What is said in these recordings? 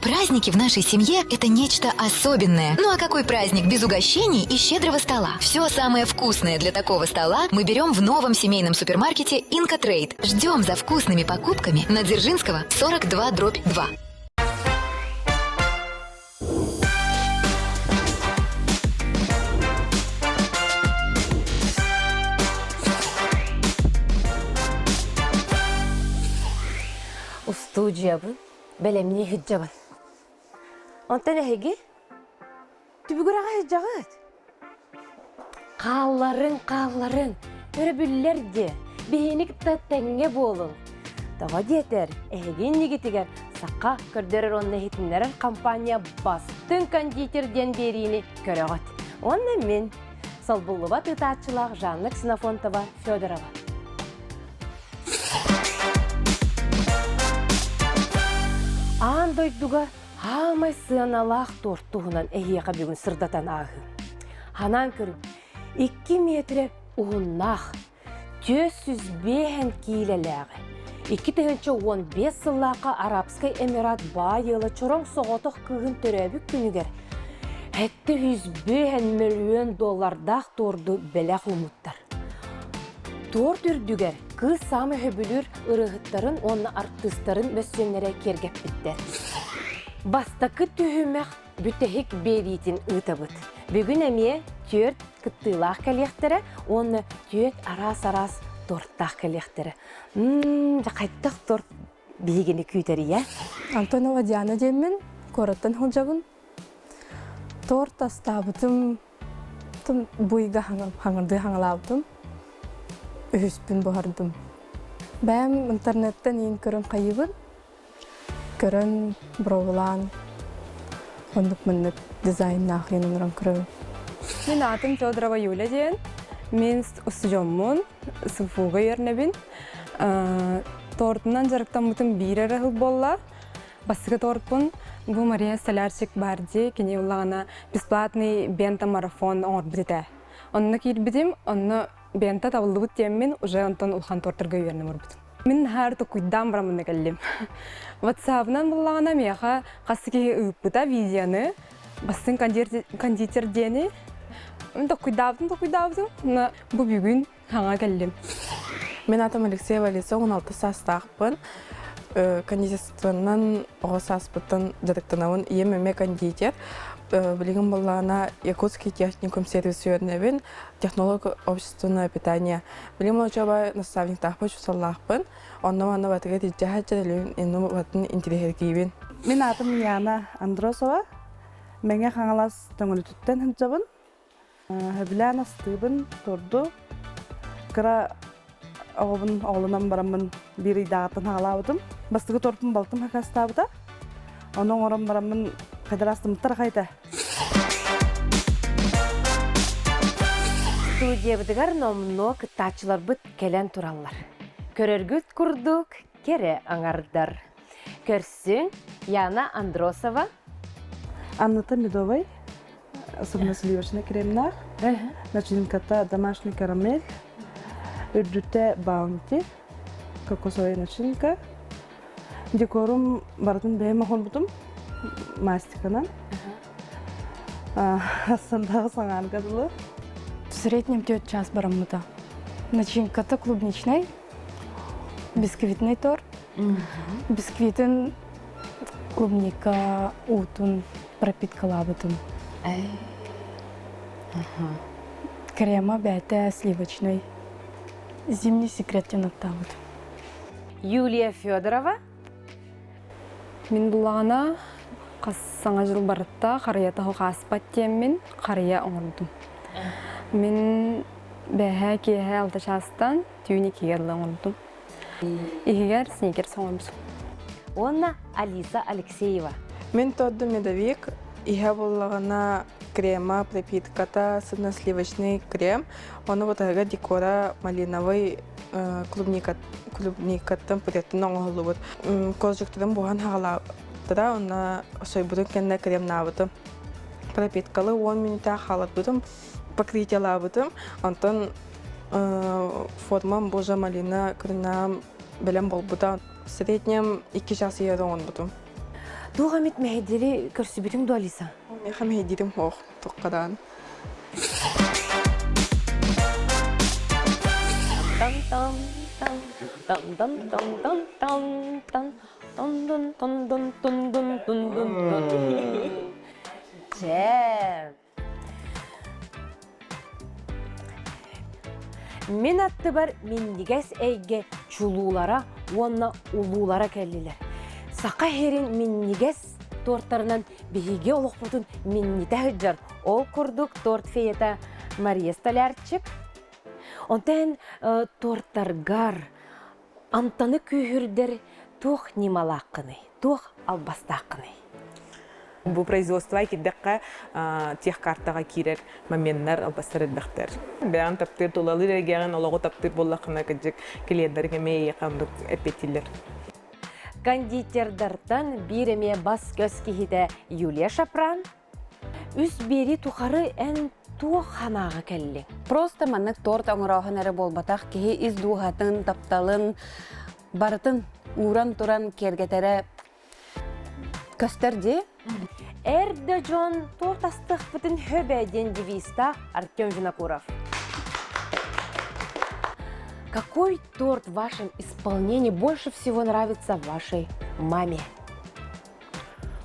Праздники в нашей семье – это нечто особенное. Ну а какой праздник без угощений и щедрого стола? Все самое вкусное для такого стола мы берем в новом семейном супермаркете «Инка Трейд». Ждем за вкусными покупками на Дзержинского, 42 дробь 2. Устуудьуйабын бэлэмнии сылдьабын. Онтон эһиги түбүгүрэҕэ сылдьаҕыт? Хаалларыҥ, хаалларыҥ, өрөбүллэр диэ, биһини кытта тэҥҥэ буолуҥ. Тоҕо диэтэр, эһиги иннигитигэр саха көрдөрөр уонна иһитиннэрэр компания бастыҥ кондитер диэн биэриини көрөҕүт. Уонна мин, солбуллубат ыытааччылаах Жанна Ксенофонтова Федорова. Аан дойдуга Хаамай сыаналаах торт туһунан эһиэхэ бүгүн сырдатан ааһыы. Ханаан көрүҥ, 2 метрэ уһуннаах, 405 киилэлээҕи, 2015 сыллаахха Арабскай Эмират баай ыала чороҥ соҕотох кыыһын төрөөбүт күнүгэр 705 мөлүйүөн доллардаах торду бэлэх ууммуттар. Торт үрдүгэр кыыс саамай сөбүлүүр ырыаһыттарын уонна артыыстарын мөссүөннэрэ киэргэппиттэр. Бастакы түһүмэх бүтэһик биэриитин ыытабыт. Бүгүн эмиэ түөрт кыттыылаах кэлиэхтэрэ уонна түөрт араас-араас тортаах кэлиэхтэрэ. Мм, хайдах торт биһигини күүтэрийэ? Антонова Диана диэммин, куораттан сылдьабын. Торт астаабытым буйга хаҥырдыы хаҥалаабытым, үһүспүн буһардым. Бэйэм интернеттэн иин көрөн хайыыбын, көрөн бробулаан оннук маннык дизайннаах иин онорон көрөбүн. Мин аатым Федорова Юля диэн. Мин устудьуоммун, СФУга үөрэнэбин. Тортунан дьарыктаммытым биир эрэ сыл буолла. Бастакы тортпун бу Мария Столярчик баар дии, кини ыллаҕына бесплатный бента-марафон оҥорбут этэ. Онно киирбитим, онно бента табыллыбыт диэммин уже онтон улахан тортарга үөрэнэ барбытым. Мин наһаар токуйдаан бараммына кэллим. Ватсабынан буллаҕына миэхэ хас киһи ыыппыта видеоны, бастыҥ кондитер диэни. Токуйдаабытым, токуйдаабытым, но бу бүгүн Хаҥа кэллим. Мин атым Алексей Валица, 16 саастаахпын. Кондитерствоннан оҕо сааспыттан дьарыктанабын. Ийэм эмиэ кондитер. Билигин буоллаҕына Якутский техникум сервис үөрэнэбин, технолог общественного питания. Билигин учуоба наставниктаахпын, учууталлаахпын. Онно манна батыга тиджэ сылдьар, инну батын интириэһиргиибин. Мин аатым Яна Андросова. Мэҥэ Хаҥалас Төҥүлүтүттэн сылдьабын. Сөбүлээн астыыбын, торду. Кыра оҕобун оҕолонон бараммын биир ыйдааҕыттан хаалаабытым. Бастакы тортун балтым хакастаабыта. Ону оҥорон бараммын хайдарастымыттар хайта. Студиябытыгар номнуо кыттааччыларбыт кэлэн тураллар. Көрөргүт курдук кэрэ аҥардар. Көрсүн Яна Андросова. Анната Медовай особенно сливочный кремнаах, начинката домашний карамель, үрдүтэ баунти, кокосовая начинка. Декорум барытын бэйэм оҥорбутум мастиканан. Ассандағы саҥаарга дылы. В среднем төрт час бараммыта. Начинката клубничный, бисквитный торт. Бисквитин клубника уутун пропиткалаабытым. Крема бэйэтэ сливочный. Зимний секрет диэн аттаабыт. Юлия Федорова. Мин буллаҕына хас саҥа жыл барытта харыйата хааспат диэммин харыйа оҥордум. Мин бэһээ киэһэ алта чаастан түүн иккигэ дылы оҥордум. Иһигэр сникерс оҥорбутум. Уонна Алиса Алексеева. Мин тордум медовик, иһэ буоллаҕына крема, пропитката, сырно-сливочный крем, ону бутаһыга декора малиновый клубникаттан пуреттан оҥоһуллубут. Козжуктарын буһан хаалаабыттара, онно сойбутун кэннэ кремнаабытым. Пропиткалы 10 мүнүүтэ хааларбытым, покрытиелаабытым. Онтон формам божа малина көрүнэм бэлэм буолбута. В среднем 2 час иһэр оҥорбутум. Туох эмит мэһэйдэри көрсүбүтүҥ дуо, Алиса? Миэхэ мэһэйдиирим суох, туохха Там там там там там там там там там тон дун тон дун тун дун тун дун тун. Чэ. Мин аттыбар минньигэс эйгэ чулуулара уонна улуулара кэллилэр. Саха сирин минньигэс тортарынан биһиги олохпутун минньитэ сылдьар. Ол курдук торт феята Мария Столярчик. Онтон тортаргар амтаны күүһүрдэр туох ньымалааххыный, туох албастааххыный? Бу производство кирдэххэ техкартаҕа киирэр моменнар албастар элбэхтэр. Бэйэҕин таптыыр, тулалыыр эйгэҕин олоҕу таптыыр буоллаххына, кырдьык, клиеннарыҥ эмиэ эйиэхэ оннук эппиэттииллэр. Кондитердартан биир эмиэ бас-көс киһитэ Юлия Шапран. Үс биэри тухары эн туох санааҕа кэллиҥ? Просто маннык торт оҥорооһун эрэ буолбатах, киһи ис дууһатын, тапталын барытын ууран туран киэргэтэрэ көстөр дии. Эр да дьон торт астыахпытын хөбө диэн девизтаах Артем Винокуров. Какой торт в вашем исполнении больше всего нравится вашей маме?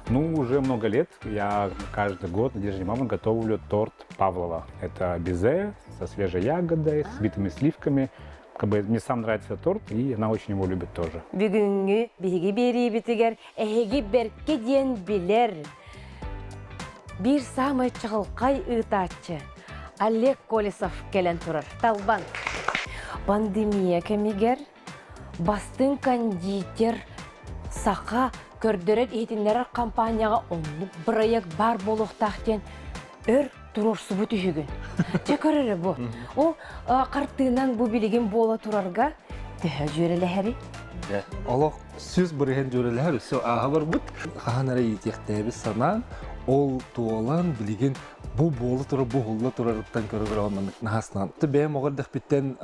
Ну, уже много лет я каждый год на день рождения мамы готовлю торт Павлова. Это безе со свежей ягодой, с битыми сливками. Как бы мне сам нравится торт, и она очень его любит тоже. Бүгүҥҥү биһиги биэриибитигэр эһиги бэркэ диэн билэр биир саамай чаҕылхай ыытааччы Олег Колесов кэлэн турар. Талбан. Пандемия кэмигэр бастыҥ кондитер саха көрдөрөр-иһитиннэрэр компанияҕа оннук бырайыак баар буолуохтаах диэн өр туруорсубут үһүгүн. Дьэ көр эрэ бу. Ол хартыынан бу билигин буола турарга төһө дьүөрэлэһэрий? Дьэ, олох 100% дьүөрэлэһэр, өссө ааһа барбыт. Хаһан эрэ иитиэхтээбит санаан, ол туолан билигин бу буола турар, бу уһулла турарыттан көрө-көрө маннык наһааснаан. Бэйэм оҕо эрдэхпиттэн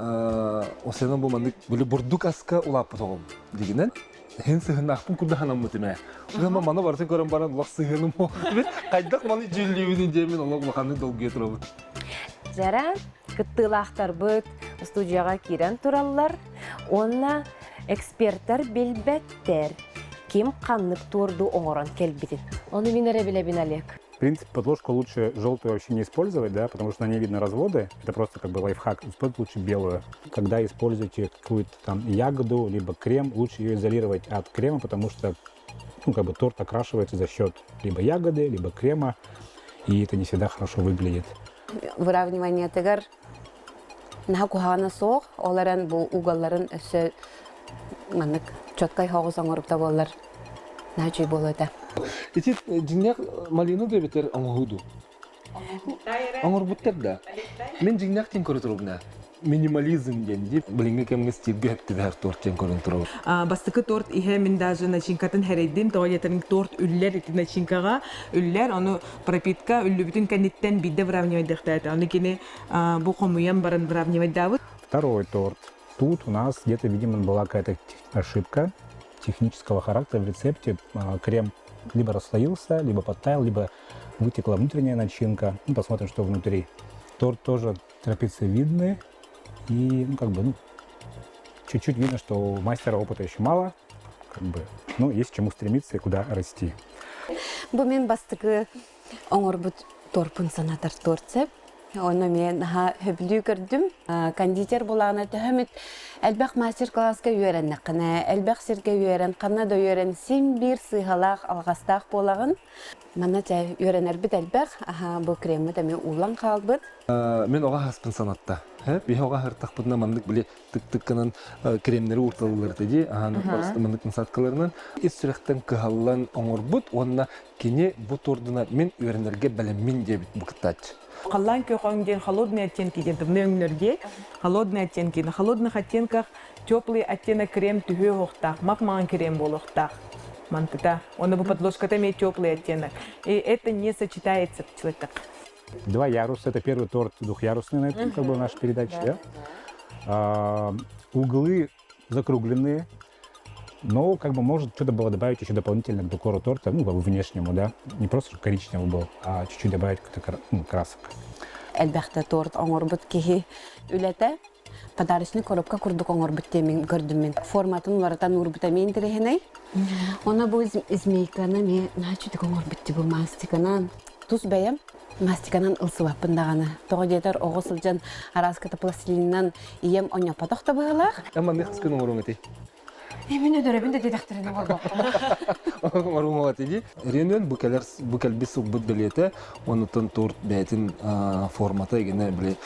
осена бу маннык били бурдук аска улааппыт оҕом дигинэн Һин сыһыннаахпын курдук санаммытым ээ. Уонна маны барытын көрөн баран олох сыһыаным хайдах маны дьүүллүүбүн диэмин олох улаханнык долгуйа турабын. Дьэрэ, кыттыылаахтарбыт студияҕа киирэн тураллар уонна эксперттэр билбэттэр ким ханнык туорду оҥорон кэлбитин. Ону мин эрэ билэбин, Олег. В принципе, подложку лучше желтую вообще не использовать, да, потому что на ней видно разводы. Это просто как бы лайфхак. Использовать лучше белую. Когда используете какую-то там ягоду, либо крем, лучше ее изолировать от крема, потому что ну, как бы торт окрашивается за счет либо ягоды, либо крема, и это не всегда хорошо выглядит. Выравниваниетыгар наһаа куһаҕана суох, ол эрэн бу угалларын өссө маннык четкай соҕус оҥорбута буоллар наһаа үчүгэй буолуо этэ. Ити дьиҥнээх малина да эбэтэр оҥоһуу дуу? Оҥорбуттар да. Мин дьиҥнээх диэн көрө турабын Минимализм диэн дии. Билиҥҥи кэмҥэ стилгэ сөп түбэһэр торт диэн көрөн турабын. Бастакы торт иһэ мин даже начинкатын хэрэйдим. Тоҕо диэтэрин торт үллэр ити начинкаҕа үллэр. Ону пропитка үллүбүтүн кэнниттэн биирдэ выравнивайдыахтаата. Ону кини бу хомуйан баран выравнивайдаабыт. Второй торт. Тут у нас где-то, видимо, была какая-то ошибка технического характера в рецепте. Крем либо расслоился, либо подтаял, либо вытекла внутренняя начинка. Ну, посмотрим, что внутри. Торт тоже трапеции видны. И, ну, как бы, ну, чуть-чуть видно, что у мастера опыта еще мало. Как бы, ну, есть к чему стремиться и куда расти. Бу мин бастакы оҥорбут торпун санатар торт сөп. Онно мен наһаа сөбүлүү көрдүм. Кондитер булаана төһөмүт элбэх мастер-класска үөрэннэххинэ, элбэх сиргэ үөрэн, ханна да үөрэн син биир сыыһалаах, алҕастаах буолаҕын. Манна чэ үөрэнэрбит элбэх, аһа бу креммит эмиэ ууллан хаалбыт. Мин оҕо аһаспын санатта. Биһи оҕо аһыртахпытына маннык били тык-тык гынан кремнэри уурталылар этэ дии, аһаан маннык насадкаларынан ис сүрэхтэн кыһаллан оҥорбут уонна кини бу тордуна мин үөрэнэргэ бэлэммин диэбит бу кыттааччы. Халлаан күөх диэн холодные оттенки диэн тымныы өҥнөргө холодные оттенки. На холодных оттенках теплый оттенок крем түһүө оһохтаах, мап-маҥан крем буолуохтаах. Мантыта. Оны бу подложката эмиэ теплый оттенок. И это не сочетается человек. Два яруса. Это первый торт двухъярусный на этом, как бы, в нашей передаче, да? А, углы закругленные. Но, как бы, может, что-то было добавить еще дополнительно к декору торта, ну, как бы внешнему, да, не просто коричневый был, а чуть-чуть добавить каких-то ну, красок. Элбэхтэ торт оҥорбут киһи үлэтэ подарочный коробка курдук оҥорбут диэмин көрдүм мин. Форматын уларытан уурбута мин интэриэһинэй. Уонна бу змейканы эмиэ наһаа үчүгэй оҥорбут бу мастиканан. Тус бэйэм мастиканан ылсыбаппын даҕаны. Тоҕо диэтэр оҕо сылдьан арааската пластилинынан ийэм онньоппотох да быһыылаах. Ама хас күн оҥоруоҥ этэй? Мин өдөрөбүн да диэтэхтэринэ оҥорбоппун. Оҥоруҥ дии. Ренүөн бу кэлэр бу кэлбит сылбыт бэлиэтэ, оннуттан торт бэйэтин формата игинэ били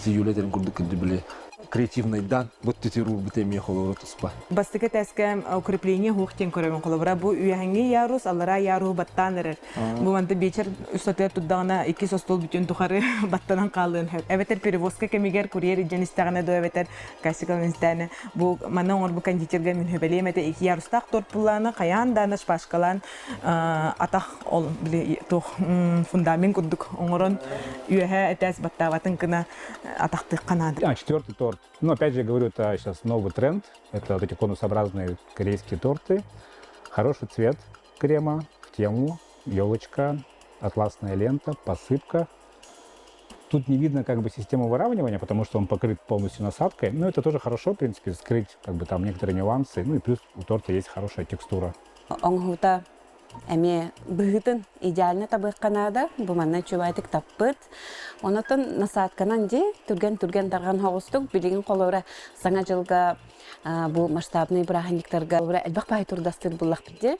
Юля этэрин курдук күндү били креативнайдан бу түтүр уурбут эмиэ холоро туспа. Бастакы тэскэ укрепление хуох диэн көрөбүн холобура бу үөһэҥҥи ярус аллараа яруһу баттаан эрэр. Бу манта биэчэр устатыгар турдаҕына иккис остуол бүтүн тухары баттанан хаалыан сөп. Эбэтэр перевозка кэмигэр курьер илдьэн истэҕинэ доо эбэтэр кассикалан истэҕинэ бу манна оҥорбут кондитерга мин хөбэлиэм этэ ики ярустаах торт буллаана хайаан даана шпажкалаан атах ол били туох фундамент курдук оҥорон үөһэ этээс баттаабатын гына атахтыахха наада. А, четвертый торт. Ну, опять же, говорю, это сейчас новый тренд. Это вот эти конусообразные корейские торты. Хороший цвет крема в тему, елочка, атласная лента, посыпка. Тут не видно как бы систему выравнивания, потому что он покрыт полностью насадкой. Но это тоже хорошо, в принципе, скрыть как бы там некоторые нюансы. Ну и плюс у торта есть хорошая текстура. Оҥоһуута эмиэ быһыытын идеально табыахха наада. Бу манна үчүгэйдик таппыт. Онотон насадканан дии түргэн-түргэн тарҕан соҕустук билигин холобура Саҥа дьылга бу масштабнай бырааһынньыктарга элбэх баай турдастыыр буллахпыт дии.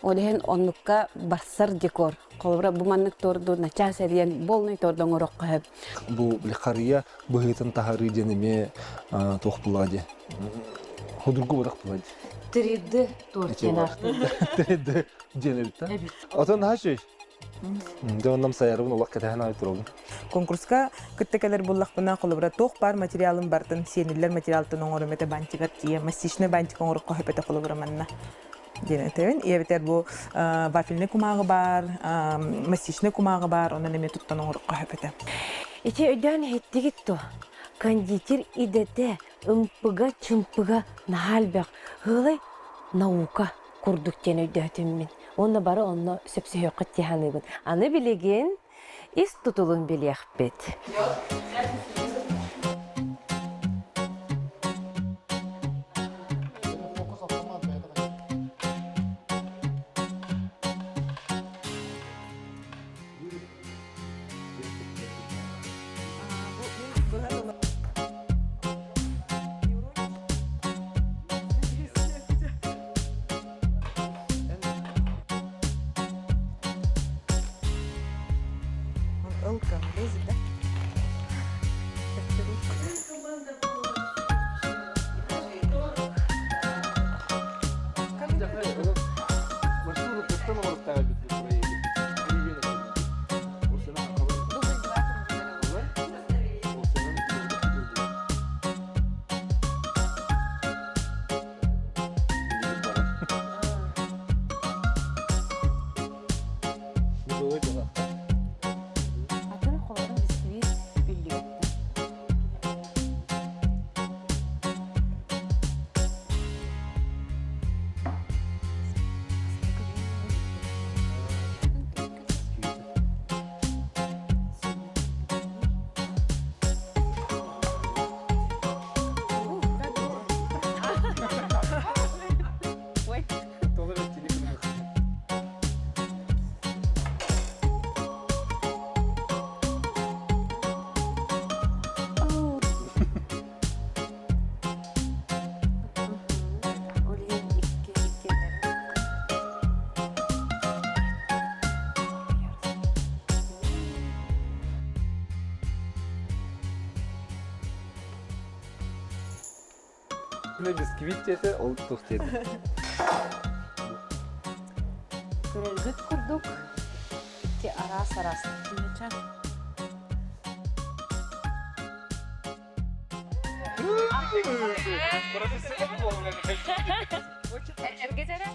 Ол иһин оннукка барсар декор. Холобура бу маннык торду начаас эрийэн полный торду оҥороххо сөп. Бу харыйа быһыытын таһарыы диэн эмиэ туох булаа дии. Худургу бодох була дии. 3D торт диэн ааттыыр. 3D диэн эбит да? Отон наһаа Дьэ онном сайарыбын олох кэтэһэн аҕай турабын. Конкурска кытта кэлэр буллахпына холобура туох баар материалым бартын сиэниллэр материалтан оҥорум этэ бантигар тиийэ мастичный бантик оҥороххо сөп этэ холобура манна диэн этэбин. Ийэбитэр бу вафельный кумааҕы баар, мастичный кумааҕы баар, онон эмиэ туттан оҥороххо сөп этэ. Ити өйдөөн иһиттигит дуо? Кондитер идэтэ ымпыга-чымпыга наһаа элбэх. Ыалай наука курдук диэн өйдөөтүм мин. Уонна бары онно сөпсөһүөххүт дии саныыбын. Аны билигин ис тутулун билиэхпит. Ылкам лезет, да? Атын холорун бисквит үллүгэттэн. Ол иһин икки иккиэлэрин Бисквит диэтэ, ол туох диэтэ? Көрөргүт курдук икки араас-араас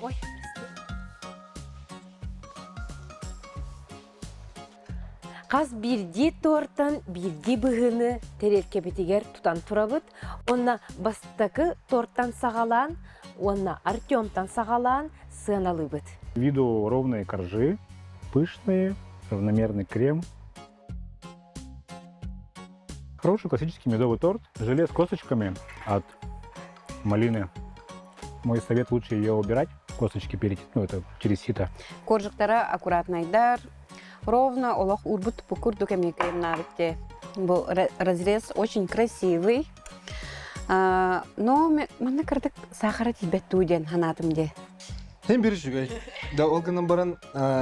Ой, Хас биирдии тортан биирдии быһыыны тэриэлкэбитигэр тутан турабыт. Уонна бастакы тортан саҕалаан уонна Артемтан саҕалаан сыаналыыбыт. Виду ровные коржи, пышные, равномерный крем. Хороший классический медовый торт. Желе с косточками от малины. Мой совет лучше ее убирать, косточки перед, ну, это через сито. Коржиктара аккуратнайдар, ровно олох урбут курдук эмиэ кремнаабытте. Бу разрез очень красивый. Но манна кырдык сахара тиийбэт дуу диэн санаатым дии. Һин бир үчүгэй. Да ол гынан баран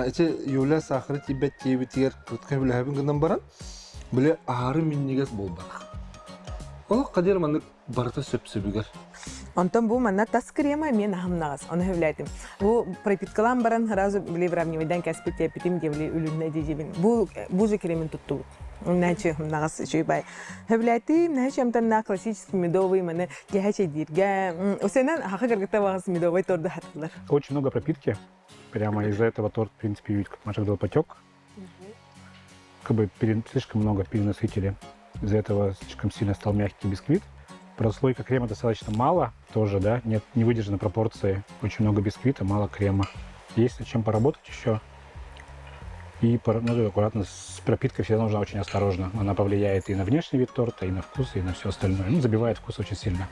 ити Юля сахара тиийбэт диэбитигэр кытка үлэһэбин гынан баран били аһары минньигэс буолбатах. Ол кадир маннык барыта сөп-сөбүгэр. Онтон бу манна тас крема мен аһымнаҕас, ону сөбүлээтим. Бу пропиткалаан баран сразу били выравнивайдан кэспит тиэппитим диэбили үлүннэ диэбин. Бу бу же кремин туттубут. Начи аһымнаҕас үчүгэй бай. Сөбүлээтим, начи амтаннаах классический медовый маны киэһэ чэйдииргэ. Усенан хаха кыргытта баҕас медовый торду хаттылар. Очень много пропитки. Прямо из-за этого торт, в принципе, видит, как Маша говорила, потек. Как бы слишком много перенасытили. Из-за этого слишком сильно стал мягкий бисквит. Прослойка крема достаточно мало тоже, да, нет, не выдержаны пропорции. Очень много бисквита, мало крема. Есть над чем поработать еще. И ну, аккуратно с пропиткой всегда нужно очень осторожно. Она повлияет и на внешний вид торта, и на вкус, и на все остальное. Ну, забивает вкус очень сильно.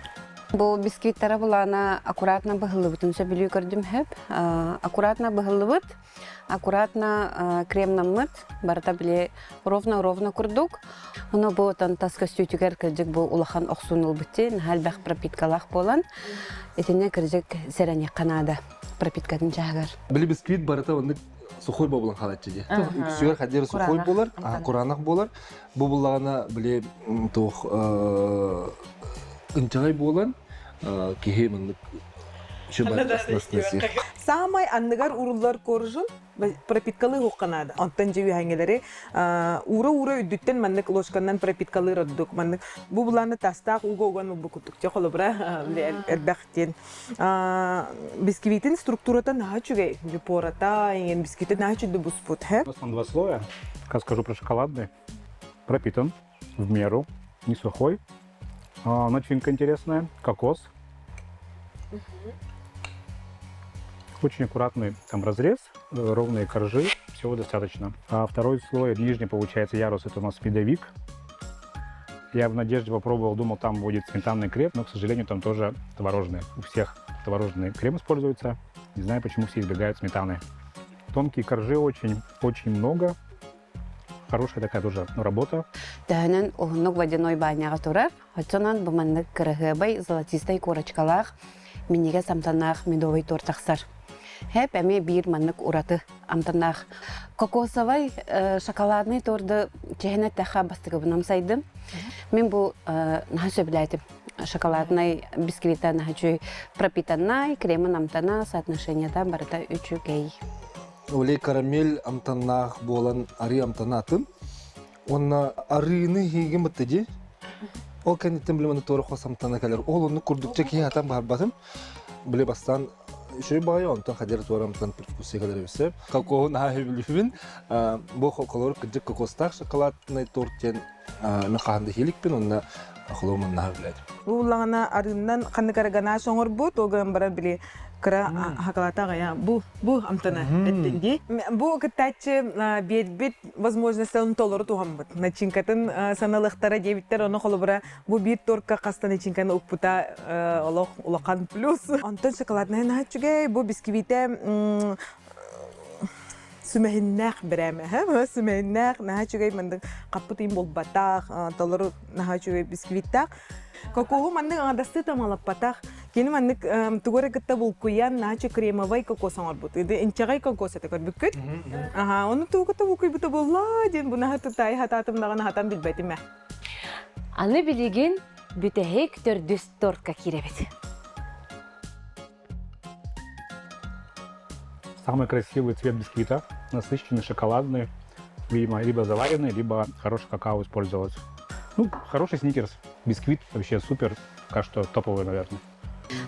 Бу бисквиттара булаана аккуратно быһыллыбытын сөбүлүү көрдүм хөп. Аккуратно быһыллыбыт, аккуратно кремнаммыт, барыта били ровно-ровно курдук. Ону бу отон тас көстүүтүгэр кырдьык бу улахан охсуун ылбытти, наһаа элбэх пропиткалаах буолан, итиннэ кырдьык сэрэниэххэ наада пропиткатын чааһыгар. Били бисквит барыта оннук сухой буолан хаалаччы дии. Үксүгэр хадир сухой буолар, кураанах буолар. Бу буллаҕына били туох ынчаҕай буолан киһи маннык Саамай анныгар уруллар коржун пропиткалыы уһукка наада. Онтон дьэ үөһэҥҥилэри уура-уура үрдүттэн маннык ложканан пропиткалыыр ордук. Маннык бу булааны тастаах ууга уган ылбыт курдук. Дьэ холобура элбэх диэн. Бисквитин структурата наһаа үчүгэй. Дюпората, иҥэн бисквиты наһаа үчүгэй буспут. У нас два слоя. Как скажу про шоколадный. Пропитан в меру, не сухой. Начинка интересная, кокос. Очень аккуратный там разрез, ровные коржи, всего достаточно. А второй слой, нижний, получается, ярус, это у нас медовик. Я в надежде попробовал, думал, там будет сметанный крем, но, к сожалению, там тоже творожный. У всех творожный крем используется. Не знаю, почему все избегают сметаны. Тонкие коржи очень, очень много. Хорошая такая тоже работа. Төһөнөн уһуннук водяной баняҕа турар. Оччонон бу маннык кыраһыабай золотистай курочкалаах, минньигэс амтаннаах медовый торт тахсар. Хэп эмиэ биир маннык ураты амтаннаах кокосовай шоколадный торду чэһин эттэххэ бастакыбын амсайдым. Мин бу наһаа сөбүлээтим. Шоколадный бисквита наһаа үчүгэй пропитаннай, кремын амтана, соотношениета барыта үчүгэй. Олей карамель амтаннаах буолан арыы амтана атын. Уонна арыыны иһиигин бытта дии. Ол кэнниттэн били маны туора хос амтана кэлэр. Ол оннук курдукча киһи атан баһарбатым. Били бастаан үчүгэй баҕайы онтон хадер туора амтан привкусия кэлэр эбисэ. Кокоһун аһа бүлүбүн. Бу холор кырдьык кокостаах шоколадный торт диэн мен хаһан да иһиликпин онно холуомун наһаа билэдим. Бу буллаҕына арыыннан ханнык эрэ ганаш оҥорбут, ол гынан баран били кыра хакалата аҕайа бу бу амтана эттин дии. Бу кыттааччы биэрбит возможностьын толору туһаммыт. Начинкатын саналыахтара диэбиттэр, ону холобура бу биир торка хаста начинканы укпута олох улахан плюс. Онтон шоколаднай наһаа үчүгэй, бу бисквитэ сүмэһиннээх брэм эһэ сүмэһиннээх наһаа үчүгэй маннык хаппыт ыйым буолбатах толору наһаа үчүгэй бисквиттаах кокоһу маннык аҥардастыы тамалаппатах кини маннык тугу эрэ кытта булкуйан наһаа үчүгэй кремовай кокос оҥорбут инчэҕэй кокос этэ көрбүккүт аха ону тугу кытта булкуйбута буолла диэн бу наһаа тутаайы хатаатым даҕаны хатан билбэтим ээ Аны билигин бүтэһик төрдүс тортка киирэбит. Самый красивый цвет бисквита, насыщенный, шоколадный. Видимо, либо заваренный, либо хороший какао использовалось. Ну, хороший сникерс. Бисквит вообще супер. Пока что топовый, наверное.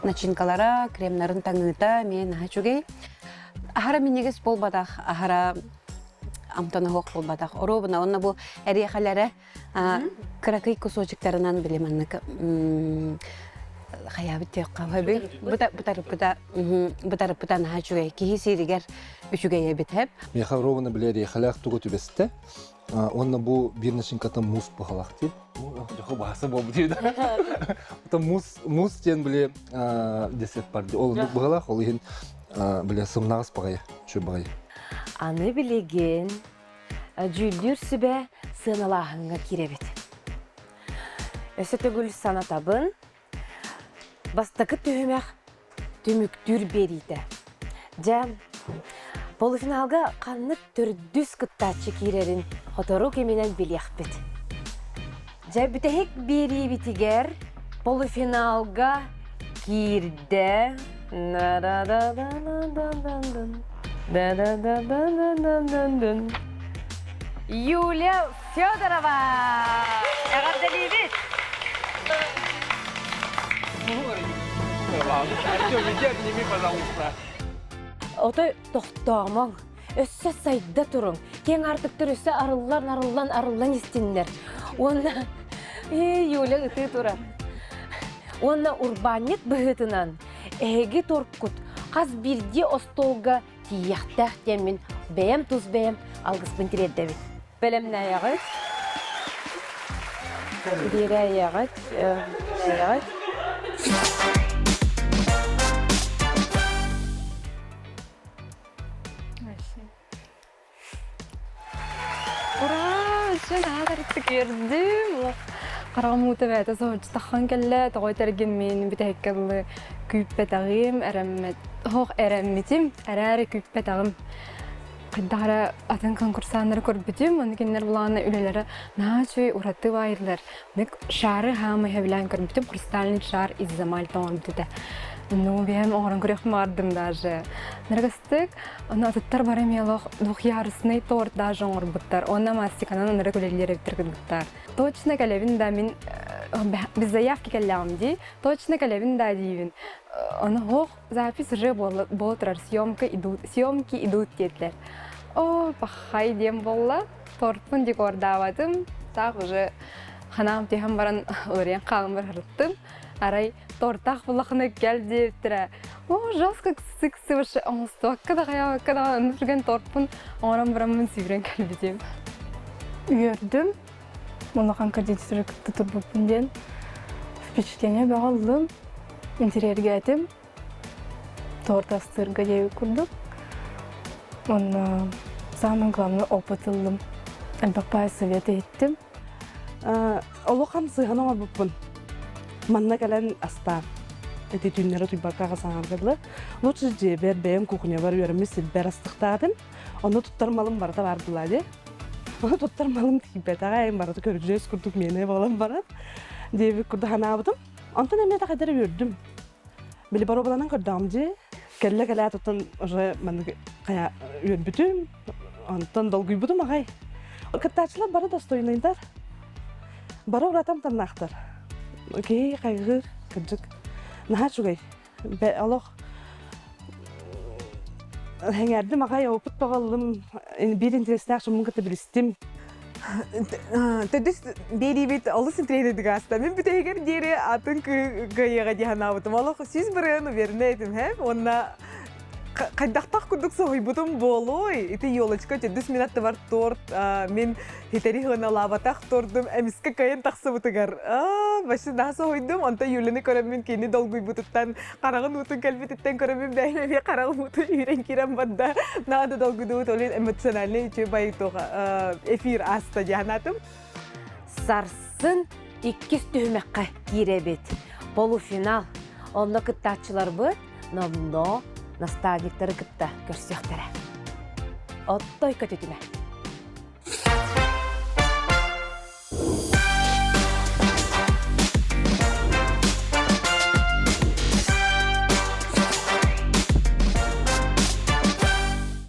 Начинкалара, кремнарын таҥыыта эмиэ наһаа үчүгэй. Аһара минньигэс буолбатах, аһара амтана суох буолбатах. Оруобуна онно бу эриэхэлэрэ кыракый кусочектарынан били маннык хайаабыт диэххэ бытарыппыта бытарыппыта наһаа үчүгэй киһи сииригэр үчүгэй эбит хэп. Миэхэ ровно били эриэхэлээх тугу түбэстэ. Уонна бу биир начинката мусс быһалаах дии. Дьохо бааса буолбут дии да. Оттон мусс мусс диэн били десерт бар дии. Ол оннук быһалаах, ол иһин били сымнаҕас баҕайы, үчүгэй баҕайы. Аны билигин дьүүллүүр сүбэ сыаналааһыҥҥа киирэбит. Өссө төгүл санатабын, Бастакы түһүмэх түмүктүүр биэриитэ. Дьэ, полуфиналга ханнык төрдүс кыттааччы киирэрин сотору кэминэн билиэхпит. Дьэ, бүтэһик биэриибитигэр полуфиналга киирдэ Юлия Федорова! Эҕэрдэлиибит! Артем, иди обними, пожалуйста. Отой тохтоомоҥ, өссө сайда туруҥ. Киэҥ аартыктар өссө арыллан, арыллан, арыллан истиннэр. Уонна Юля ытыы турар. Уонна урбаанньыт быһыытынан эһиги торкут хас биирдии остуолга тиийиэхтээх диэммин бэйэм тус бэйэм алгыспын тириэрдэбин. Бэлэмнээйэҕит. Биэрээйэҕит. Биэрээйэҕит. Ура! Өссө наһаа тарыттык үөрдүм. Хараҕым уута бэйэтэ соһуччу таххан кэллэ. Тоҕо этэргин мин бүтэһиккэ дылы күүппэтэҕим, эрэммэт, оһох эрэммитим, эрээри күүппэтэҕим. Хайдах эрэ атын конкурсаннары көрбүтүм, ону кинилэр былаана үлэлэрэ наһаа үчүгэй ураты баайдылар. Ник шары хаамай хэбилээн көрбүтүм, хрустальный шар из изомальта оҥорбут этэ. Ну, бэйэм оҥорон көрүөхпүн баҕардым даже. Ныргастык, ону атыттар бары эмиэ олох двухъярусный торт даже оҥорбуттар. Уонна мастиканан ынырык үлэлиир эбиттэр кыргыттар. Точно кэлэбин да мин без заявки кэллэҕим дии. Точно кэлэбин да диибин. Ону ох запись уже буола турар, съемка идут, съемки идут диэтилэр. О, пахай диэн буолла. Тортпун декордаабатым. Так уже ханаам түһэн баран уларыйан хаалан барыттым. Арай тортаах буллахына кэл диэбиттэрэ. О, жестко сыксыбыш оҥостуокка да хайаабакка да онно түргэн тортпун оҥорон бараммын сүүрэн кэлбитим. Үөрдүм. Улахан кондитеры кытта турбуппун диэн впечатление бөҕө ыллым. Интэриэргээтим. Торт астыырга диэбит курдук. Уонна самый главный опыт ыллым. Элбэх баай совет иһиттим. Олох хамсыһан оҥорбуппун. Манна кэлэн астаан. Эти түүннэри утуйбакка саҥарга дылы. Лучше дьиэбэр бэйэм кухнябар үөрэммит сирбэр астыктаатым. Онно туттар малым барыта баар буолаа дии. Ону туттар малым тиийбэтэҕэ, барыта көрүдьүөс курдук миэнэ буолан баран диэбит курдук санаабытым. Онтон эмиэ да үөрдүм. Били боруобаланан көрдөҕүм дии. Кэллэ кэлээт оттон уже маннык хайа үөрбүтүм, онтон долгуйбутум аҕай. Кыттааччылар бары достойнайдар. Бары уратам таннаахтар. Киһи хайгыыр, кырдьык. Наһаа үчүгэй. Олох Сэҥээрдим аҕай, опыт бөҕө биир интэриэстээх дьоммун кытта билистим. Төрдүс биэриибит олус интэриэһинэйдик ааста. Мин бүтэһигэр диэри атын кыайыаҕа дии санаабытым. Олох 100% уверена этим, һэ? Уонна хайдахтах курдук соһуйбутум буолуой? Ити елочка төрдүс мин аттыбар торт мин хитэри хыаналаабатах тордум эмискэ кыайан тахсыбытыгар вообще наһаа соһуйдум. Онтон Юлины көрөммүн кини долгуйбутуттан хараҕын уутун кэлбититтэн көрөммүн бэйэм эмиэ хараҕым уутун үүрэн киирэн барда. Наада долгуйдубут, ол иһин эмоциональный үчүгэй байытуоха эфир ааста дии санаатым. Сарсын иккис түһүмэххэ киирэбит. Полуфинал. Онно кыттааччыларбыт номнуо наставниктары кытта көрсүөхтэрэ. Оттой көтүтүмэ.